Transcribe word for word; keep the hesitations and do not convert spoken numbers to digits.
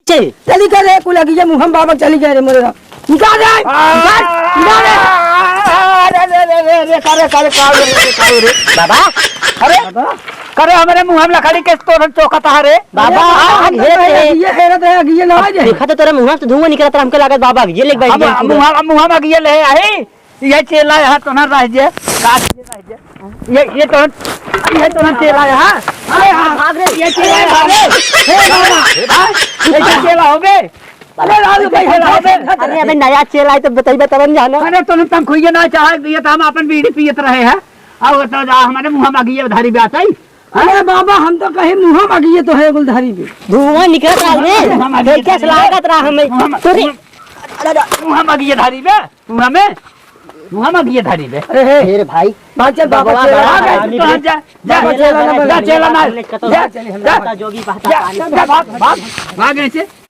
चल। चली गए रे, कुल अगिया मुँह में बाबा चली गए रे मोरे राम। निकाल रे, निकाल, निकाल रे। अरे, अरे, अरे, अरे, अरे, करे, करे, का रे, का रे, का रे? बाबा। अरे, बाबा। करे हमरे मुँह में लकड़ी के तोरन चोखत है रे। बाबा, अरे, बाबा, हम आग तो हेरत कहे रहे। अगिया हेरत रहे, अगिया ना आ जाए। देखा तो तोरे मुँह से धुआं निकलत रहा, हमके लागत बाबा अगिया लेके बैठ हम गए। मुँह, मुँह में अगिया ले आई। ये चेला यहाँ तो ना रह जे, काट के रह जे। ये, ये तो, ये तो ना चेला यहाँ। अरे हाँ, भाग रे। ये चेला यहाँ। हे बाबा। हाँ? ये चेला हो बे? अरे राजू भाई, चेला हो बे? अरे अबे नया चेला है तो बताइबे तब न जाना। अरे तो तुम खुइये ना चाहे, ये तो हम अपन बीड़ी पियत रहे हैं। अब तो जा हमारे मुँह में अगिया धारी बे आते ही। अरे बाबा, हम तो कहे मुँह में अगिया तो है गुलधारी बे। धुआं निकलत रहा रे। मुँह में अगिया देख कैसे धारी बे। लागत रहा हमें। मुँह में, तोरे मुँह, अरे, अरे, मुँह में अगिया धारी बे। मुँह में, मुँह में अगिया धारी बे। अरे हे। हे रे भाई। भाग चल बाबा, बाबा, चेला बाबा, आ गए। बाबा, तो जा, जा, बाबा, चेला ना जा, बना। चेला ना। हमने कतो जा, बात चले, हम जा, लोग का जोगी बहता जा, पानी। जा, भाग, भाग, भाग यहाँ से।